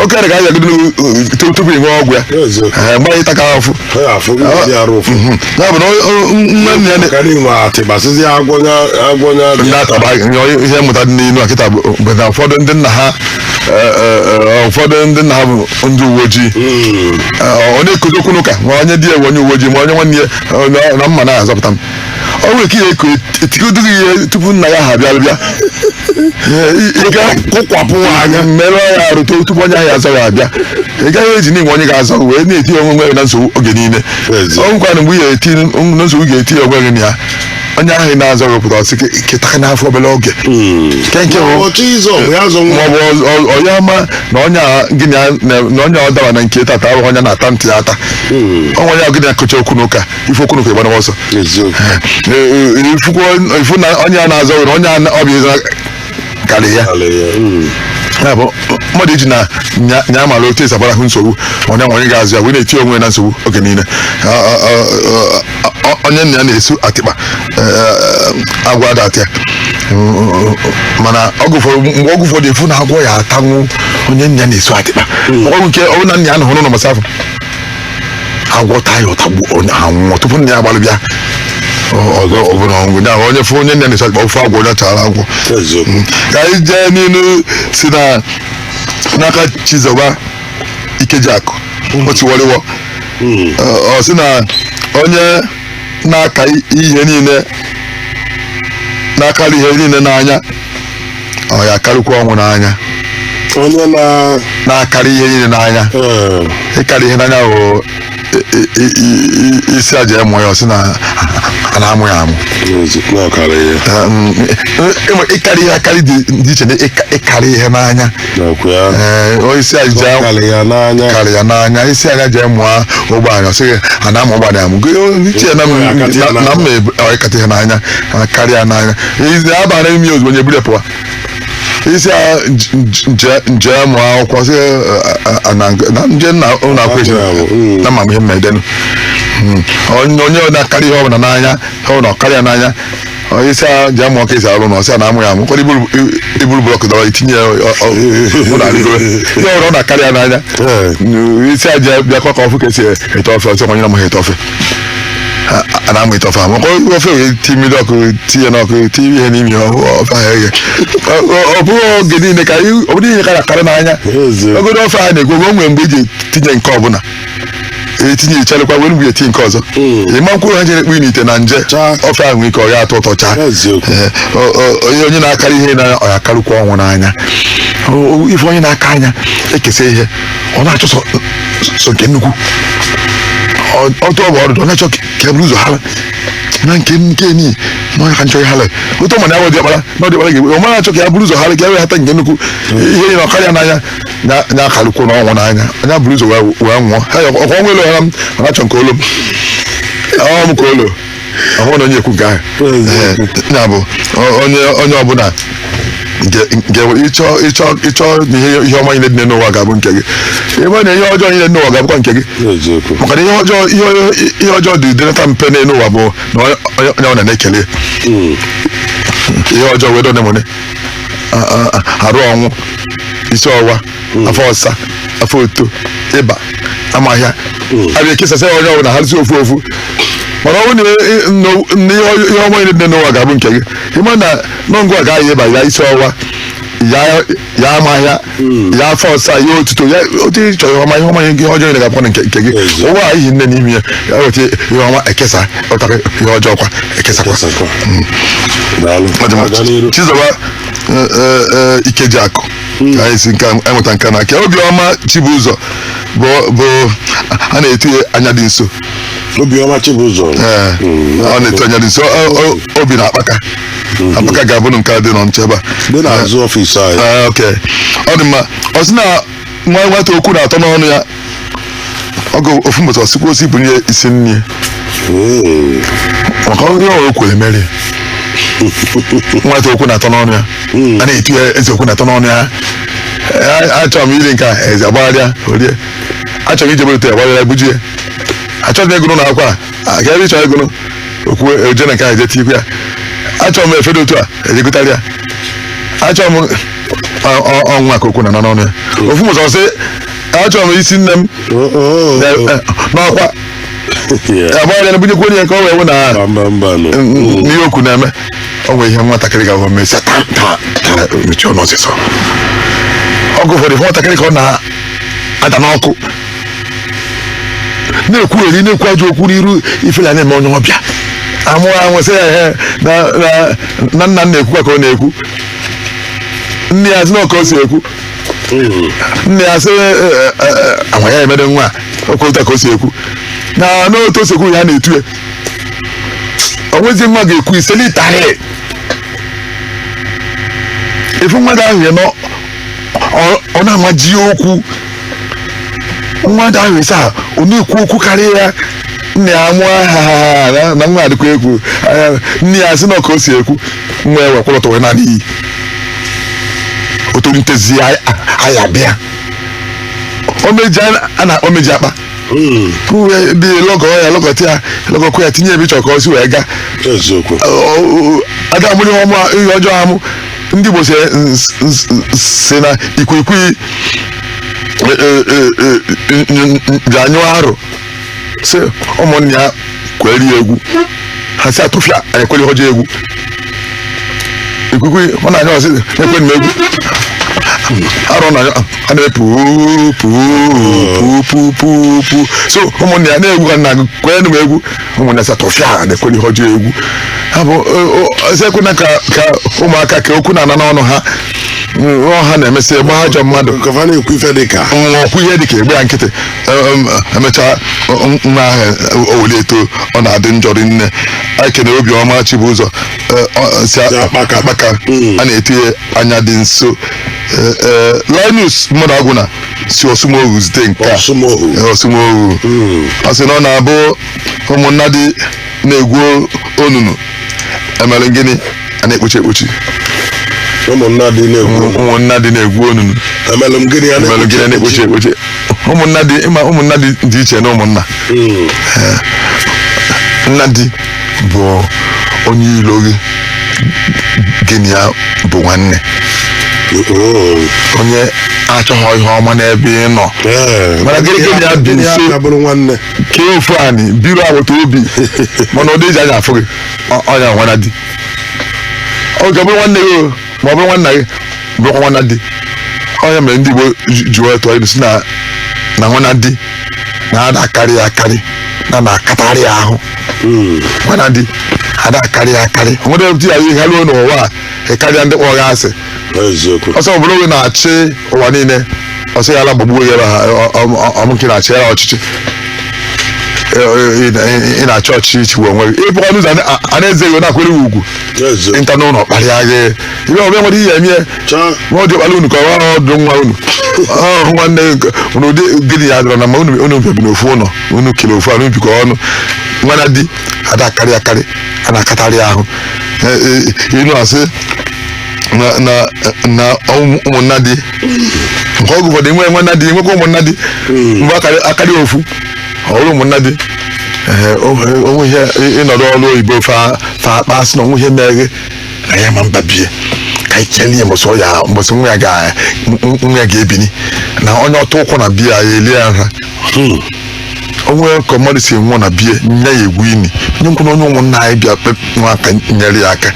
ọkara ga-ayagide tupu ị nwee ọgwụ ya. Eziokwu. Ee, mgbe anyị taka afụ. Ha afụ gị dị arụ ụfụ. Ya bụ na nne nne ya Karị nwe atịbasịzi agwọnya agwọnya. Ndị ataba ihe mmụta dị n'inu a kịta bụ na ụfọdụ ndị nna ha ụfọdụ ndị nna ha bụ ndị uwe ojii. Ọ na-ekozi okwu n'ụka, ma onye di ya bụ onye uwe ojii, ma onye nwanne ya na mma na-azọpụta m. Ọ nwere ike ihe etigodo gị ihe tupu nna ya ha bịa bịa Kụkwapụ anya. Merụọ ya arụ tupu onye ahụ azọ ya abịa. Ị gaghị eji n'inwe onye ga-azọ wee na-eti onwe gị na nsogbu oge niile. Ezi. Ọ nwekwana mgbe ị ga-eti na nsogbu, ga-eti onwe gị na ya, onye ahụ ị na-azọ gị pụta ọsị kịta n'afọ obere oge nke bụ Ọchọ ịzọ bụ ya zọ nwa. Maọbụ onye ama na onye a gị na ya na onye ọ daba na nke tata abụghị onye na-ata ntị ya ata. Onwe onye gị na-akọcha okwu n'ụka, ife okwu n'ụka ịgbana ọsọ. Eziokwu. Ifu na onye a na-azọ gị na onye a ọ bụ ịza karị ya. Ala ya. Ya bụ mmadụ iji na nya mara otu esi agbarahụ nsogbu, onye nwe onye ga-azụ ya wee na-eti onwe ya na nsogbu oge niile. Onye nna ya na-esu atịkpa, agwọ ada atị ya. Mana ọgụ ụfọdụ, mgbe ọgụ ụfọdụ efu na agwọ ya atanwu onye nna ya na-esu atịkpa. Ọgwụ nke ọ bụrụ na nna ya nọhụrụ n'ụlọ afọ, agwọ taa ya, ụtagbu onye anwụọ tupu nna ya agbalụ bịa ọzọ. Ọ bụla ọnwụ ya onye fụ onye nna ya na-esu atịkpa, ofu agwọ onye chara agwọ. Eziokwu. Ka anyị jee n'ilu si na n'aka Chizoba Ikejiakụ otiwọrịwọ. Ọ sị na onye na-aka ihe niile, na-akarị ihe niile n'anya, ọ ya akarịkwa ọnwụ n'anya. Onye na Na-akarị ihe niile n'anya. Ịkarị ihe n'anya bụ isi aja ịmụ ya, ọ sị na a na-amụ ya amụ. Eziokwu, na ọkara ya. Ịkarị ihe akarị dị iche na ịkarị ihe n'anya. Nakwa ya. Ee, onye isi aja Ọkarị ya n'anya. Karị ya n'anya, isi anya jee mụọ ụgbọala, ọ sịghị a na-amụ ụgbọala amụ. Iche na na mma ịkata ihe n'anya karịa n'anya isi abara imi ozugbo onye buru ya pụwa. Isi a nje mụọ akwụkwọ, sị na nje nna ụlọ akwụkwọ esi na ma ihe mmedenu. Onye na-akarị ihe ọbụla n'anya, ọ na ọkarịa n'anya, onye isi a jee mụọ ka esi arụ na ọsị a na-amụ ya amụ kwado iburu block dọrọ itinye ya ụlọ arịgoro ihe ọbụla ọ na-akarị ya n'anya. Isi a jee bịakwa ka ọfụ ka esi ete ofe, ọsị onye na-amaghị ete ofe a na-amụ ite ofe amụ ofe, wee ti mmiri ọkụ, tinye n'ọkụ, tinye ihe n'ime ya, ofe ahụ eghe. Ọ bụghị oge niile ka ọ bụrụ niile ka a na-akarị n'anya. Ogodo ofe a na-ekwu, o nwere mgbe eji etinye nke ọbụla etinye, ichelekwa were mgbe etinye nke ọzọ. Ịma mkpụrụ ha jere kpu n'ite na nje ofe ahụ nwere ike ọ ya atọ ụtọ chaa. Onye na-akarị ihe n'anya, ọ ya akarịkwa ọnwụ n'anya. Ife onye na-aka anya ekesa ihe, ọ na-achọ sọ nke nnukwu ọtụ ọ bụ ọdụdụ, ọ na-achọ ka e buru ụzọ ha na nke nii na onye ka nchọ ihe otu mana ya bụ diọkpara na ọdịkpara ga-egbu ọ mara achọ ka ya buru ụzọ ha ka ya wee hata nke nnukwu ihe na ọkarịa n'anya na akarịkwa na ọnwụ n'anya, anya buru ụzọ wee nwụọ. Ha ya ọkwa ọnwụ elu ha m ọ na-achọ nke olu m ọ m ka olu ọhụrụ na onye ekwu nke ahụ. Ya bụ onye ọbụla nke ịchọ ịchọ ịchọ na ihe ọma niile dị n'ụwa ga-abụ nke gị, ebe na ihe ọjọọ niile dị n'ụwa ga-abụkwa nke gị. Maka na ihe ọjọọ dị dịnata mpe n'elu ụwa bụ na onye ọ na-ekele ihe ọjọọ wee dọne mone arụ ọnwụ, isi ọwa, afọ ọsa, afọ oto, ịba amahịa abịa ekesasị onye ọbụla ha si ofu ofu. Mana ọ bụrụ na ihe ọma niile dị n'ụwa ga-abụ nke gị, ịma na nọngụ a gaghị ịba ya isi ọwa. Ya ya ama ahịa ya, afọ ọsa ya, otuto ya, otu ị chọrọ ihe ọma, ihe ọma, ihe ọjọọ ga-akwa nke gị. Eziokwu. Ụwa a ihi nne n'ime ya, ya weta ihe ọma ekesa, ụtara ihe ọjọọ kwa ekesakwa. Kesakwa. Daalụ. Ọ dị mma. Aga n'iru. Chizọba Ikeji Akụ ka anyị si nke a- enweta nke na nke Obiọma Chibụzọ bụ a na-etu ya anya dị nso. Obiọma Chibụzọ. Ee, ọ na-etu anya dị nso. Obi na akpaka akpaka ga-abụ nke a dị nọ nche ebe a. Dị n'azụ ọfịs anyị. Ee, ok, ọ dị mma. Ọ sị na nwa nwata okwu na-atọ n'ọnụ ya, ọgụ ofu mbọchị ọsịkwa osi bunye isi nri maka ọrụ o kwere mere. Nwata okwu na-atọ n'ọnụ ya, a na-etu ya eze okwu na-atọ n'ọnụ ya. Ee, achọrọ m iri nke a, eze agbagharịa orie. Achọrọ m ije otu agbagharịa bujie. Achọrọ m egụnụ na akwa a ka ebe ị chọrọ egụnụ okwu eje na nke a eje tikwu ya. Achọrọ m efe dị otu a ejegụtarị ya. Achọrọ m ọnwa ka okwu na n'ọnụ ya. Ofu ụzọ sị achọrọ m isi nne m n'ọkwa agbagharịa na bunyekwu onye ka ọ wee wụ na Mba, mba, nụ. n'ihe okwu na-eme. Ọ nwere ihe nwatakịrị ga-ahụ mesịa taa taa taa, mechie ọnụ ọsịsọ. Ọgụ ụfọdụ nwatakịrị ka ọ na-ada n'ọkụ na-ekwu eri, na-ekwu ajọ okwu n'iru ifela na-eme onye ọbịa amụ amụ, sị ya ihe na nna na-ekwukwa ka ọ na-ekwu, nne ya sị na ọka o si ekwu, nne ya sị anwa ya emere nwa a okwu ụta ka o si ekwu na n'otu o si ekwu ya na-etu ya. O nwezi nwa ga-ekwu ise n'ịtarị ifu mmadụ ahụ ya nọ ọ na-amaji okwu mmadụ ahụ ise a, ọ na-ekwu okwu karịa ya. Nne ya mụọ ha ha ha na nwa adịkwa ekwu. Nne ya sị na ka o si ekwu, nwa ya wekwụrụ wee naanị iyi o tolitezi aya bịa omeji a na-akpọ meji akpa dị lọgọ ya, lọgọta ya, lọgọkwa ya, tinye ebe ịchọ ka ọ si wee gaa. Eziokwu. Ada amụrụ ihe ọma, ihe ọjọọ amụ. Ndị Igbo si na ikwikwii ji anyụ arụ, si ụmụnne ya kwere ya egwu, ha si atụfịa anyị ekwere ihe ọjọọ egwu. Ikwikwii ọ na-anya ọsị ekwe m egwu arụ na a na-eme puu puu puu puu puu puu, so ụmụnne ya na-egwu ka nna kwenụ m egwu. Ụmụnne ya si atụfịa na-ekwere ihe ọjọọ egwu. Ha bụ ezi ekwena ka ụmụaka ka okwu na-ana n'ọnụ ha ọ ha na-emesị gba ajọ mmadụ. Ka fa na-ekwu ife dị ka ọkwụ ihe dị ka egbe ya nkịtị. Emechaa nwa ahụ o weli eto, ọ na-adị njọ rinne. Ekene Obiọma Chibụzọ si Akpaka. Akpaka a na-etinye anya dị nso. Linus mmadụ agwụna si Osumohu zite nke a. Osumohu. Osumohu. Ọ sị na ọ na-abụ ụmụnna dị na-egwu onunu emere gịnị a na-ekpuchi ekpuchi. Ụmụnna dị na-ekwu Ụmụnna dị na-egwu onunu emelụ m gịnị ya? Emelụ gịnị na-ekpuchi ekpuchi. Ụmụnna dị ịma, ụmụnna dị dị iche na ụmụnna. Nna di bụ onye ilo gị, gịnị ya bụ nwanne onye achọghị ihe ọma n'ebe ị nọ. Mana gịnị gịnị ya bi Gịnị ya nso? ka bụrụ nwanne. Kee ofu anị biro agbata obi, mana ọ dị anya afụ gị ọnya nwana di. Ọ ga-abụrụ nwanne gị o, ma ọ bụrụ nwanna gị bụrụkwa nwanna di. Ọnya mere ndị Igbo ji wee tụọ ilu si na nwanna di na-ada akarị ya akarị na na-akatarị ya ahụ. Nwanna di ada akarị ya akarị. O nwere otu ya ihe ruo n'ụwa a ịkarịa ndị kpọrọ gị asị. Eziokwu. Ọsọ obodo gị na-achị ụwa niile, ọsọ ya ala gbagbuo ya ebe ha ọmụke na-achị ya ọchịchị. Ị na-achị ọchịchị ichigbu onwe gị, ịpụkwa n'ụzọ a na-eze gị na-akwere gị ugwu. Eziokwu. Ịnta n'ụlọ kparịa gị ibe ọbịa nwere ihe eme. Chaa. Nwa ọdị ọkpara unu ka ọ ọdụ nwa unu ọ nwanne unu ụdị gịnị ya dọrọ na ma unu bi n'ofu ụlọ, unu kere ofu anụ bikọ ọnụ. Nwana di ada akarị akarị, a na-akatarị ahụ. Inu asị na ụmụnna di nke ọgụ ụfọdụ enwe nwanna di, nwekwa ụmụnna di mgbe akarị ofu ọrụ ụmụnna di. Ee, onwe ihe ịnọdụ ọrụ oyibo fa fa akpa sị na onwe ihe mere na ya ma mba bie ka anyị kelee mbọsị ọ ya mbọsị nwa ya ga-ebini na onye ọtọ ụkwụ na biya ya elie ya nha. Onwe ka mmadụ si nwụọ na bie nye ya egwu ini nye nkwụ na onye ụmụnna anyị bịa nwa aka nyere ya aka.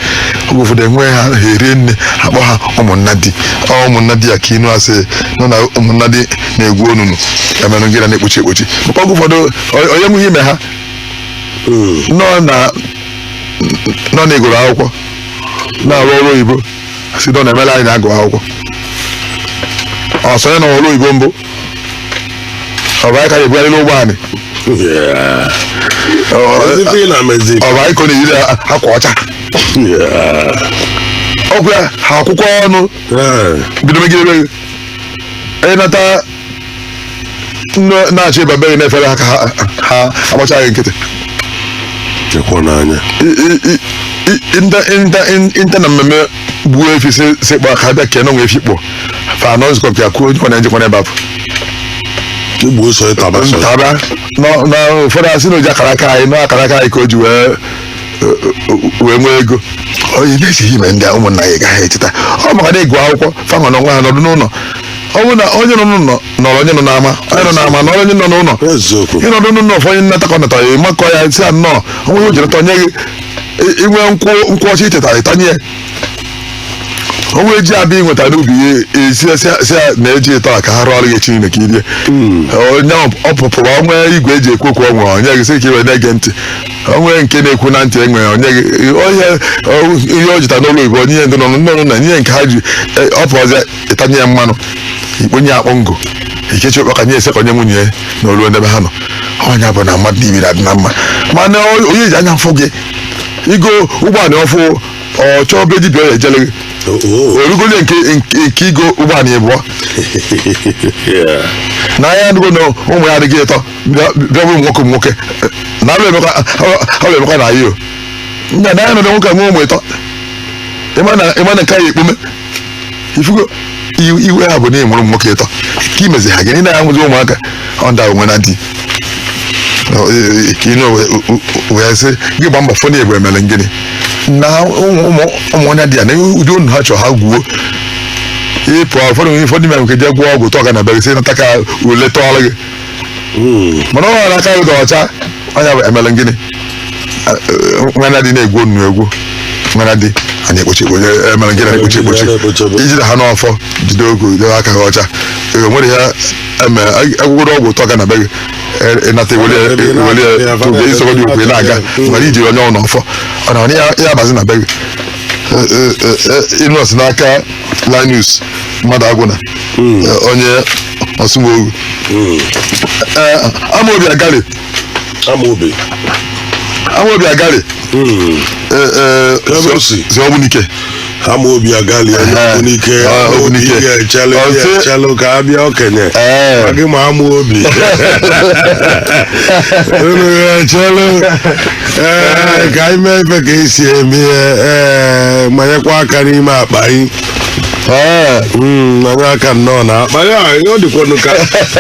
Oge ụfọdụ enwe ha ha erie nne, akpọ ha ụmụnna di. Ọ ụmụnna di ya ka inu asị nọ na ụmụnna di na-egwu onunu emerụ gị na na-ekpochi ekpochi, maka oge ụfọdụ onye nweghị ime ha nọ na nọ na ịgụrụ akwụkwọ na-arụ ọrụ oyibo, si nọ na-emere anyị na-agụ akwụkwọ ọsọ ya na ọrụ oyibo mbụ, ọ bụ anyị ka na-ebugharịla ụgbọ anyị. Ezigbo ị na-emezi. Ọ bụ anyị ka ọ na-eyiri akwa ọcha. Ọgwụ ya ha akwụkwọ ọnụ bido megidebe gị, ịnata na-achọ ịba be gị na-efere ha ka ha agbacha gị nkịtị. Chekwa n'anya. Nta na mmemme gbuo efi si kpọ ka ha bịa kee n'onwe efi kpọ fa anọ nzukọ ka kwuo onye ọ na-ejekwa n'ebe afọ. Igbu ụsọ ịtaba sọ. Ntaba na ụfọdụ asị na oji akara aka anyị na akara aka anyị ka o ji wee nwee ego onye na-esighị ime ndị a ụmụnna ya gaghị echeta ọ maka na ịgụ akwụkwọ fanọ n'onwe ha nọdụ n'ụlọ. Ọ bụrụ na onye nọ n'ụlọ nọrọ onye nọ n'ama, onye nọ n'ama nọrọ onye nọ n'ụlọ. Eziokwu. Ịnọdụ n'ụlọ ọfọ onye nnata ka ọ natara ya makọ ya si ya nnọọ onwe o jiri tọnye gị inwe nkwụ ọcha ichetara ịtanye ya onwe ji abịa ịnweta n'ubi ya esi si ya na eji ịtọ a ka ha rụọ ọrụ gị echi niile ka irie onye ọ pụpụrụ onwe igwe eji ekwu okwu onwe onye gị sị ka iwe na-ege ntị onwe nke na-ekwu na ntị enwe onye gị onye ihe o jita n'ụlọ igwe onye ihe ndị nọ n'ụlọ na ihe nke ha ji ọ pụọzịa ịtanye ya mmanụ ikponye akpọ ngụ ikechi ụkpaka nye ese ka onye nwunye ya na oluo n'ebe ha nọ. Ọnya bụ na mmadụ niile na-adị na mma, mana onye ji anya mfụ gị igo ụgbọala ọfụ ọ chọọ be dibịa ya ejele gị orugolie nke igo ụgbọala ịbụọ na anya adịgo na ụmụ ya adịghị ịtọ bịa bụrụ nwoke ụmụ nwoke na alụ emekwa na anyị o nna na anya nọ na nwoke nwe ụmụ ịtọ ịma na nke ya ekpome ifugo iwe ha bụ na ịmụrụ ụmụ nwoke ịtọ ka imezi ha gịnị na-amụzi ụmụaka ọ ndị onwe na di inu wee sị gị gba mbọ fọ na egbe emere gịnị na ụmụ onye dị ya na ụdị unu ha chọrọ ha gwuo ịpụ ụfọdụ ime nke jee gwụọ ọgwụ tọọ ga na be gị sị nata ka ule tọọrọ gị mana ọ ghara aka gị dị ọcha ọnya bụ emere gịnị nwana dị na-egwu onu egwu nwana dị anyị ekpochi ekpochi emere gịnị na-ekpochi ekpochi ijide ha n'ọfọ jide ogu debe aka ha ọcha nwere ya eme agwụgwọrọ ọgwụ tọọ ga na be gị ịnata iwelie tụbe isogodi okwu ị na-aga mana ijiri onye ọ n'ọfọ ọ na ya abazi na be gị ịnọs n'aka Linus mmadụ agwụna onye ọsụmogu Amaobi Agari. Amaobi. Amaobi Agari. Ebe o si? Si Ogbunike. Amaobi Agali onye Ogbunike. Amaobi ga-echelụ ga-echelụ ka a bịa okenye. Ma gị ma Amaobi. Unu ga-echelụ ka anyị mee ife ka esi eme ya, manyekwa aka n'ime akpa anyị. Manye aka nnọọ na akpa ya ọ dịkwanụ ka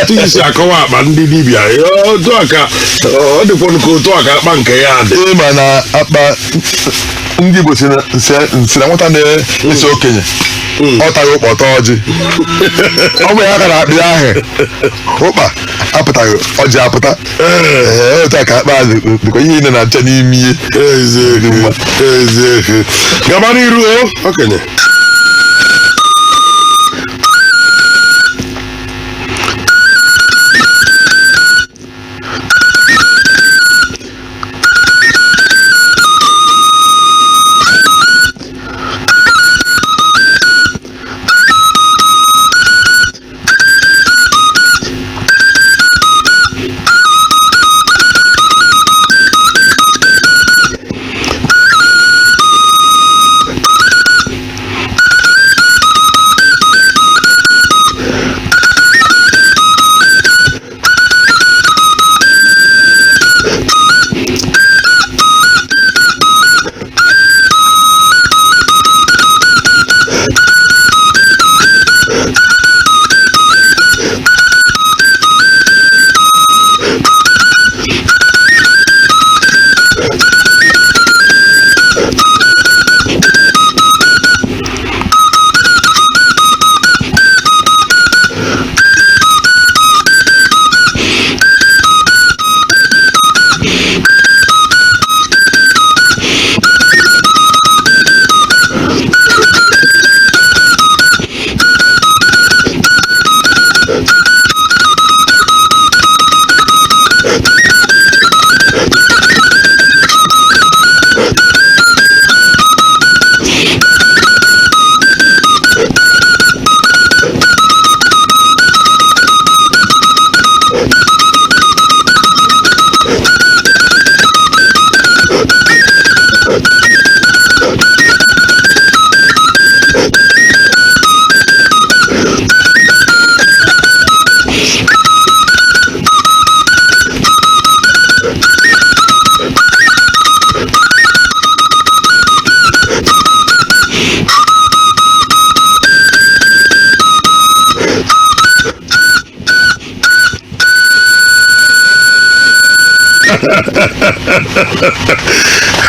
otu isi akọwa akpa ndị dibịa otu a ka ọ dịkwanụ ka otu a ka akpa nke ya dị. Ịma na akpa ndị Igbo si na nwata na-eso okenye ọ taghị ụkpa ọtọ ọjị ọ bụ ya ka na-akpị ahụ ụkpa apụtaghị ọjị apụta. Ee, otu a ka akpa dịkwa ihe niile na-acha n'ime ihe. Eziokwu, eziokwu. Gaba n'iru o okenye.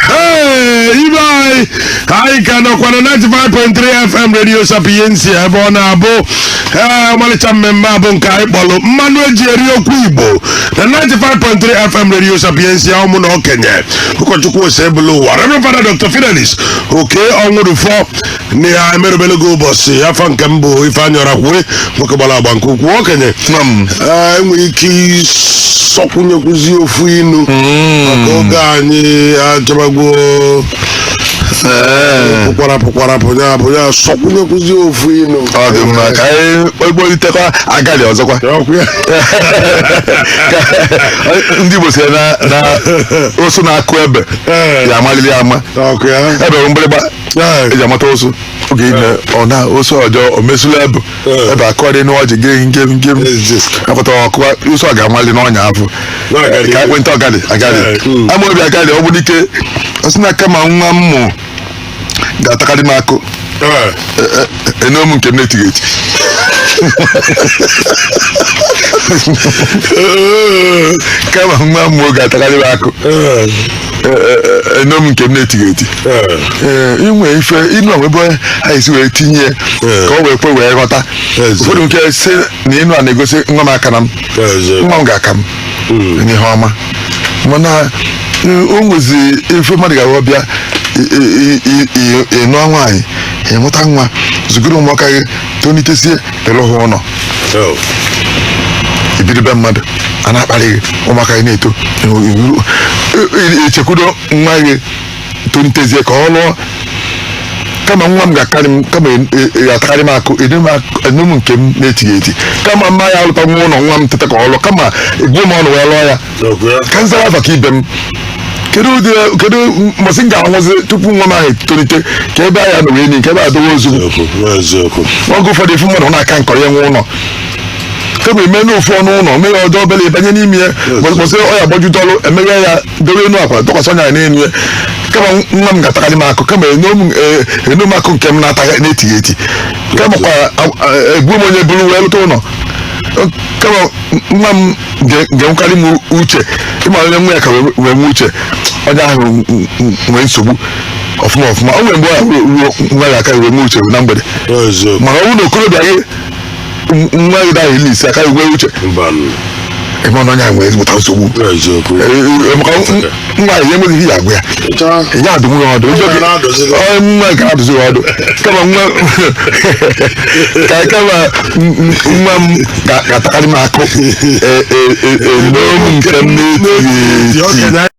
Hey, ibe anyị, anyị ka nọkwa na 95.3 FM Radio Sapientia, ebe ọ na-abụ ee ọmalịcha mmemme abụ nke anyị kpọrọ Mmanụ Eji Eri Okwu Igbo na 95.3 FM Radio Sapientia. Ụmụ na okenye ụkọchukwu Osebulu ụwa, Reverend Father Dr. Fidelis Oke Ọnwụrụfọ na ya emerụbelego ụbọchị afọ nke mbụ. Ifeanyị Ọrakwue, nwoke gbara agba nke ukwuu, okenye. Ee, enwere ike ịsọkwunyekwuzi ofu inu maka oge anyị achọbagwo pụkwarapụ kwarapụ ya bụ ya sọkwunyekwuzi ofu inu. Ọ dị mma, ka anyị kpolitekwa agali ọzọkwa. Ọkụ ya. Ndị Igbo si na ụsụ na-akụ ebe ya amalili ama. Ọkụ ya. Ebe bụ mgbịrịgba eji amata ụsụ. Oge ime ọ na ụsụ ọjọọ o mesụla ebe ebe akọrị n'ọjị gị nkem nkem. Ezi. Akpọta ọkụ, ụsụ ọ ga-amali n'ọnya afọ. N'ọgali. Ka ekwentị ọgali agali. Amaobi agali, ọ bụ dike ọ sị na kama nwa m mụ ga-atakarị m akụ, enom nke m na-etighị eti. Kama nwa m mụ ga-atakarị m akụ, enom nke m na-etighị eti. Ee, inwe ife ịnụ a ebe anyị si wee tinye ya ka ọ wee kwe wee ghọta. Ụfọdụ nke si na ịnụ a na-egosi nwa m aka na m nwa m ga-aka m n'ihe ọma, mana o nwezi ife mmadụ ga-abịa bịa ịnụọ nwaanyị, ịmụta nwa, zugoro ụmụaka gị tonitesie, ịlụghị ụlọ, ibido be mmadụ a na-akparị gị, ụmụaka gị na-eto, echekwudo nwa gị tonitezie ka ọ lụọ. Kama nwa m ga-akarị m, kama ga-atakarị m akụ, enu m nke m na-etighị eti, kama mma ya alụta nwa ụlọ, nwa m teta ka ọ lụọ, kama egbuo m ọnụ wee lụọ ya. Ọkụ ya. Ka m zara afa ka ibe m, kedu ụdị, kedu mbọsị m ga-anwụzi tupu nwa m ahụ etolite, ka ebe ahụ nọ wee ni nke ebe a dowe ozugbo? Eziokwu, eziokwu. Oge ụfọdụ ifu mmadụ na-aka nkọrọ ya nwe ụlọ, kama eme n'ofu ọnụ ụlọ mee ya ọdọ obere banye n'ime ya, mbọsị ọ ya agbajute ọrụ, emeghe ya, dowe enu akwa, tụkwasị ọnya ya n'elu ya. Kama nwa m ga-atakarị m akụ, kama eno m akụ nke m na-ataghị na-etighị eti, kama kwa egbuo m onye buru wee lụta ụlọ, kama nwa m ga-enwekarị m uche. Ịma onye nwa ya ka wee nwee uche, onye ahụ nwee nsogbu ọfụma ọfụma. O nwere mgbe ọ ruo nwa ya aka wee nwee uche na mgbede. Eziokwu. Mana ọ bụrụ na okorobịa gị nwa gị daghị elu isi aka nwee uche, Mbanụ. ịma na onye ahụ nwere ezigbo nsogbu. Eziokwu. Maka nwa ya enweghị ihe ya agwa ya, Chaa. ya adụ nwa ya ọdụ. Nwa ga na-adụzi gị. Ọ, nwa ga na-adụzi gị ọdụ. Kama nwa ka kama nwa m ga-atakarị m akụ, n'olu nke m na-etighị eti. Okenye.